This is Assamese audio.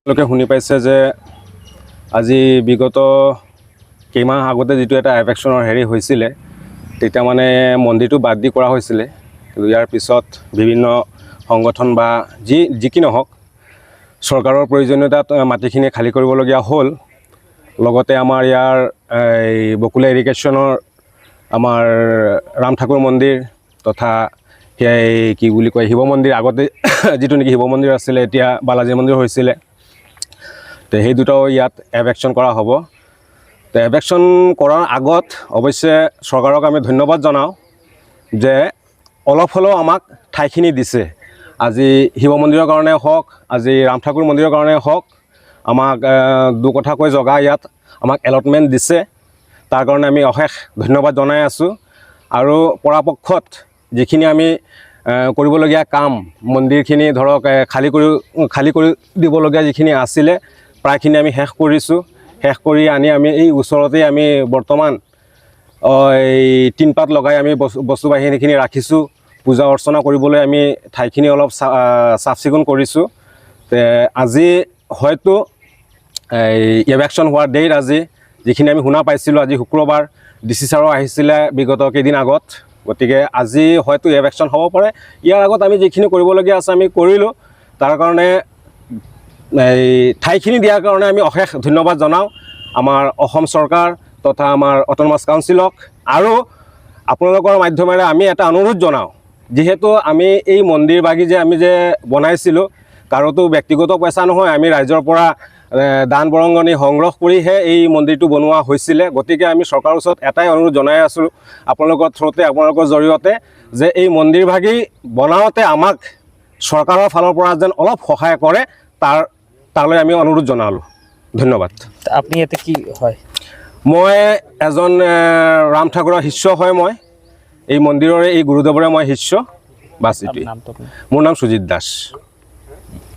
লোকে শুনি পাইছে যে আজি বিগত কেইমাহ আগতে যিটো এটা এভেকশ্যনৰ হেৰি হৈছিলে, তেতিয়া মানে মন্দিৰটো বাদ দি কৰা হৈছিলে। কিন্তু ইয়াৰ পিছত বিভিন্ন সংগঠন বা যি কি নহওক, চৰকাৰৰ প্ৰয়োজনীয়তাত মাটিখিনি খালী কৰিবলগীয়া হ'ল। লগতে আমাৰ ইয়াৰ এই বকুলা ইৰিগেশ্যনৰ আমাৰ ৰাম ঠাকুৰ মন্দিৰ তথা সেই কি বুলি কয় শিৱ মন্দিৰ, আগতে যিটো নেকি শিৱ মন্দিৰ আছিলে, এতিয়া বালাজী মন্দিৰ হৈছিলে, তো সেই দুটাও ইয়াত এভেকশ্যন কৰা হ'ব। তো এভেকশ্যন কৰাৰ আগত অৱশ্যে চৰকাৰক আমি ধন্যবাদ জনাওঁ যে অলপ হ'লেও আমাক ঠাইখিনি দিছে। আজি শিৱ মন্দিৰৰ কাৰণে হওক, আজি ৰাম ঠাকুৰ মন্দিৰৰ কাৰণে হওক, আমাক দুকঠাকৈ জগা ইয়াত আমাক এলটমেণ্ট দিছে, তাৰ কাৰণে আমি অশেষ ধন্যবাদ জনাই আছোঁ। আৰু পৰাপক্ষত যিখিনি আমি কৰিবলগীয়া কাম, মন্দিৰখিনি ধৰক খালী কৰি দিবলগীয়া যিখিনি আছিলে, প্ৰায়খিনি আমি শেষ কৰিছোঁ। শেষ কৰি আনি আমি এই ওচৰতেই আমি বৰ্তমান এই টিনপাত লগাই আমি বস্তু বাহিনীখিনি ৰাখিছোঁ। পূজা অৰ্চনা কৰিবলৈ আমি ঠাইখিনি অলপ চাফ চিকুণ কৰিছোঁ। তে আজি হয়তো এই ইভেকশ্যন হোৱাৰ ডেট আজি যিখিনি আমি শুনা পাইছিলোঁ, আজি শুক্ৰবাৰ, ডি চি ছাৰো আহিছিলে বিগত কেইদিন আগত, গতিকে আজি হয়তো ইভেকশ্যন হ'ব পাৰে। ইয়াৰ আগত আমি যিখিনি কৰিবলগীয়া আছে আমি কৰিলোঁ। তাৰ কাৰণে এই ঠাইখিনি দিয়াৰ কাৰণে আমি অশেষ ধন্যবাদ জনাওঁ আমাৰ অসম চৰকাৰ তথা আমাৰ অট'নমাছ কাউন্সিলক। আৰু আপোনালোকৰ মাধ্যমেৰে আমি এটা অনুৰোধ জনাওঁ, যিহেতু আমি এই মন্দিৰ ভাগি যে আমি যে বনাইছিলোঁ, কাৰোতো ব্যক্তিগত পইচা নহয়, আমি ৰাইজৰ পৰা দান বৰঙণি সংগ্ৰহ কৰিহে এই মন্দিৰটো বনোৱা হৈছিলে। গতিকে আমি চৰকাৰৰ ওচৰত এটাই অনুৰোধ জনাই আছোঁ আপোনালোকৰ থ্ৰুতে, আপোনালোকৰ জৰিয়তে, যে এই মন্দিৰ ভাগি বনাওঁতে আমাক চৰকাৰৰ ফালৰ পৰা যেন অলপ সহায় কৰে, তালৈ আমি অনুৰোধ জনালোঁ। ধন্যবাদ। আপুনি ইয়াতে কি হয়? মই এজন ৰাম ঠাকুৰৰ শিষ্য হয়। মই এই মন্দিৰৰে, এই গুৰুদেৱৰে মই শিষ্য, বাছ এইটোৱেই। নামটো আপোনাৰ? মোৰ নাম সুজিত দাস।